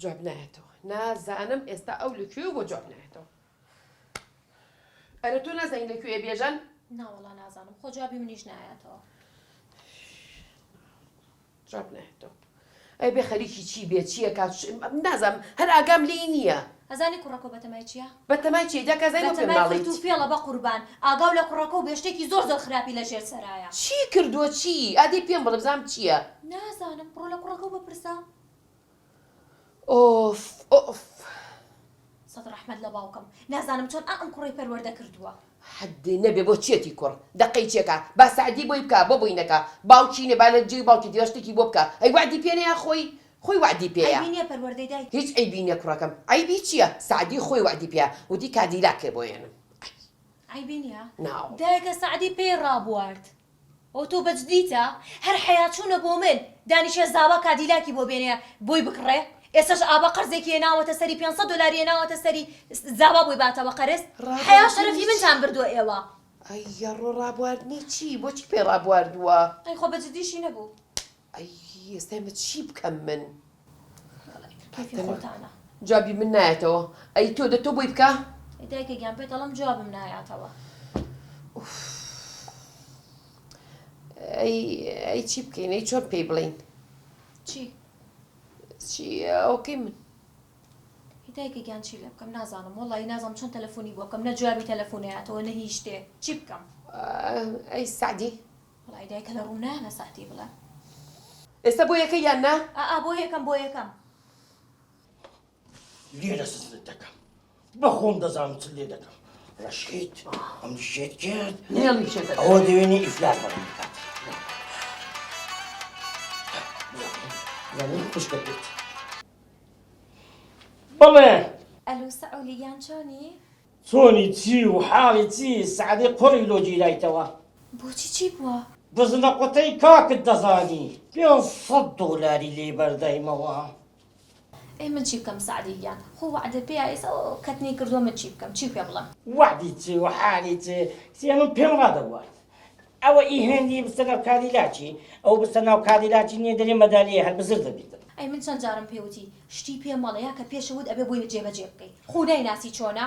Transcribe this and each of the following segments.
جواب نایەتەوە نازانم ئێستا ئەو لە کوێ بۆ جواب نایەتەوە ئەرە تۆ نازانی لە کوێ بێژەن؟ ناوەڵا نازانم خۆ جوابی منیش نایەتەوە. جواب نایەتەوە ئەی بێ خەریکی چی بێ چیە کا نازانم هەر ئاگام لێی نییە. ئەزانی کوڕەکۆ بەتەمای چیە؟ بەتەمای چیە جا کازای بۆ پێم بەتەمای ناڵێیت؟ فرت و فێڵە بەقوربان ئاگاو لە کوڕەکۆ بێ شتێکی زۆر زۆر خراپی لە ژێر سەرایە. چی کردووە چی؟ ئادەی پێم بڵێ بزانم چیە؟ نازانم بڕۆ لە کوڕەکەو بپرسە. ئۆف ئۆف. سەت ڕەحمەت لە باوکم نازانم چۆن ئا ئەم کوڕەی پەروەردە کردووە. حەدی نەبێ بۆ چیەتی کوڕ دەقەی چێکا با سەعدی بۆی بکا بۆ بۆی نەکا باوکی نیە با لە جێی باوکی دیوە شتێکی بۆ بکا ئەی وەعدی پێ نەیا خۆی خۆی وەعدی پێیە. عەیبی نیە پەروەردەی دایکی. هیچ عەیبی نیە کوڕەکەم عەیبی چیە سەعدی خۆی وەعدی پێیا وتی کادیلاکێ بۆ یەنم ئەی. عەیبی نیە نا وەڵا. دایکە سەعدی پێی ڕابوارد. ئۆ تۆ بەجدیتە؟ هەر حەیا چوونە بۆ من دانیشێ زاوا کادیلاکی بۆ بێنێ بۆی بکڕێ ئێستاش ئابە قەرزێکی هێناوەتە سەری 500 دۆلاری هێناوەتە سەری زاوا بۆی باتەوە قەرز حەیا ڕابواردنی شەرەفی چی؟ منتان بردووە ئێوە. ئەی یەڕۆ ڕابواردنی چی؟ بۆچی پێی ڕابواردووە؟ ئەی خۆ بەجدیشی نەبوو. ئەی ئێستا ئێمە چی بکەم من؟ وەڵا ئیتر کەیفی خۆتانە. جوابی من نایەتەوە ئەی تۆ دە تۆ بۆی بکە. ئەی دایکە گیان پێت ئەڵێم جوابم نایاتەوە. ئوف ئەی ئەی چی بکەین ئەی چۆن پێی بڵێین. چی؟ چی ئەوکەی من. ئەی دایکە گیان چی لێ بکەم نازانم وەڵی نازانم چۆن تەلەفۆنی بۆ بکەم نە جوابی تەلەفۆنەیاتەوە نە هیچ شتێ چی بکەم. ئەی سەعدی. وەڵای دایکە لە ڕووم نایە بە سەعدی بڵێم. ئێستا بۆ یەکەی یان نا؟ ئا ئا بۆ یەکەم بۆ یەکەم. لێرە سزت دەکەم بەخۆم دەزانم چ لێ دەکەم ڕەشید ئەم شێت کرد نێڵی بچێتە ئەوە دەوێنی ئیفلاس بەڕێ بکات زانیم خوشکە بێت بەڵێ ئەلو سەعولی گیان چۆنی؟ چۆنی چی و حاڵی چی سەعدی قوڕی لۆ گیرایتەوە. بۆچی چی بووە؟ بزنە قوتەی کاکت دەزانی 500 دۆلاری لێ بەردایمەوە. ئەی من چی بکەم سەعدی گیان خۆ وەعدە پێیا ئێستا ئەو کەتنەی کردووە من چی بکەم چی پێ بڵێم. وەعدی چ و حاڵی چ کچێ من پێم ڕادەبوارد ئەوە ئی هێندی بچتە ناو کادیلاکی ئەو بچتە ناو کادیلاکی نیە دەرێ مەدالیە هەر بزر دەبیتن. ئەی من چەند جارم پێ وتی شتی پێ مەڵێ یا کە پێشە وت ئەبێ بۆی جێبەجێ بکەی خۆ نایناسی چۆنە.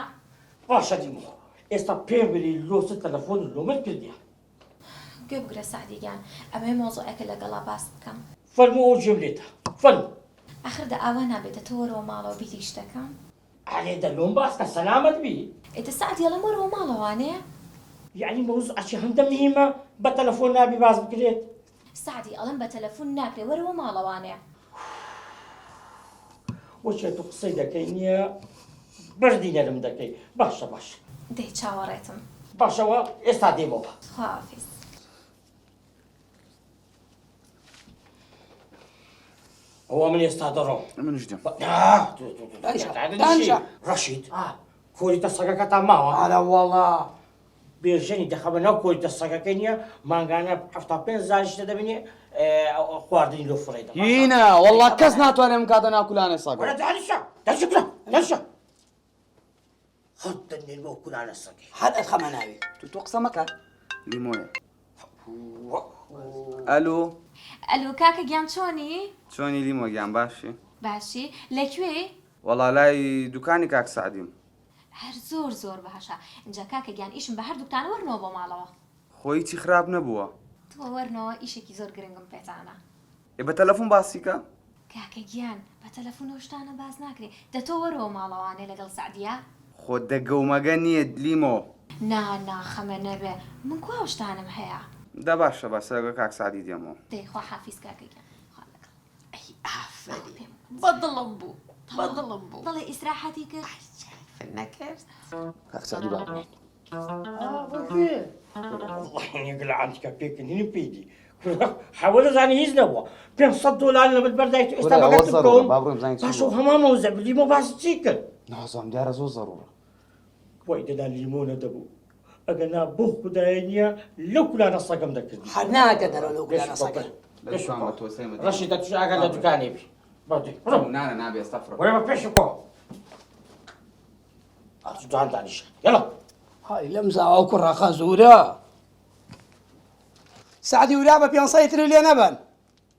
باشە لیمۆ ئێستا پێم بلی لۆ چ تەلەفۆنت لۆ من کردیە. گوێ بگرە سەعدی گیان ئەمەوێ مەوزوعێکت لەگەڵا باس بکەم. فەرموو ئەو گوێم لێتە فەرموو. ئاخر دە ئاوا نابێ دە تۆ وەرەوە ماڵەوە بیری شتەکەم. ئەرێ دە لۆم باس کە سەلامەت بی. ئێ دە سەعدی ئەڵێم وەرەوە ماڵەوانێ. یەعنی مەوزوعەکی هەندە مهیمە بە تەلەفۆن نابی باس بکرێت؟ سەعدی ئەڵێم بە تەلەفون ناکرێ وەرەوە ماڵەوانێ. وەچێ تو قسەی دەکەی نییە بەردی نەرم دەکەی باشە باشە. دەی چاوەڕێتم. باشە وە ئێستا دێمەوە. خواحافیز. ئەوە من ئێستا دەڕۆم. منیش دێم. دانیشە ڕەشید کۆریتە سەگەکەتان ماوە؟ ئەرە وەڵا. بێژەنی دەخەمە ناو کۆریتە سەگەکەی نییە مانگانە 75 هەزاریش دەبینێ خواردنی لۆ فڕێ دەم. هینە وەڵا کەس ناتوانێت بکاتە ناو کولانێ سەگەوە. وەرە دانیشە دانیشە کورە دانیشە خۆت دەنێن بۆ کولانە سەگەی. هەر ئەتخەمە ناوی. تو تۆ قسە مەکە لیمۆیە. ئەلو. ئەلو کاکە گیان چۆنی؟ چۆنی لیمۆ گیان باشی؟ باشی لەکوێی؟ وەڵا لای دوکانی کاک سەعدیم. هەر زۆر زۆر باشە ئینجا کاکە گیان ئیشم بە هەردووکتانە وەرنەوە بۆ ماڵەوە. خۆ هیچی خراپ نەبووە. تۆ وەرنەوە ئیشێکی زۆر گرنگم پێتانە. ئێ بە تەلەفون باسی کە. کاکە گیان بە تەلەفون ئەو شتانە باس ناکرێ دە تۆ وەرەوە ماڵەوانێ لەگەڵ سەعدیە. خۆ دەگەومەگە نییە لیمۆ. نا نا خەمە نەبێ من کوا ئەو شتانەم هەیە. دە باشە باشە لەگەڵ کاک سەعدی دێمەوە. دەی خواحافیز کاکە گیان خوا لەگەڵ. ئەی ئافەرین بەدڵم بوو بەدڵم بوو. بەڵێ ئیسراحەتی کرد. ئای چایفم نەکرد. کاک سەعدی با بڕۆین. لەعەنتکە پێکەنینم پێی دی حەوە دەزانی هیچ نەبووە 500 دۆلار لە من بەردایت ئێستا بەگەر بکەوم باشە هەمان مەوزع لیمۆ باسی چی کرد نازانم دیارە زۆر زەرورە وای دەدا لیمۆ نەدەبوو ئەگەر نا بۆ خودایە نییە لەو کولانە سەگەم دەکردی. هەر ناکە دەرەوە لەو کولانە سەگە. ڕەشیدە توش ئاگات لە دوکانێ بی. نانە نابێ ئێستا فڕ. وەرە بە پێشم کۆ. دوان دانیشە یەڵا. های لەم زاوا و کوڕە خەزوورە. سەعدی ورا بە پێنسەی تری لێ نەبەن.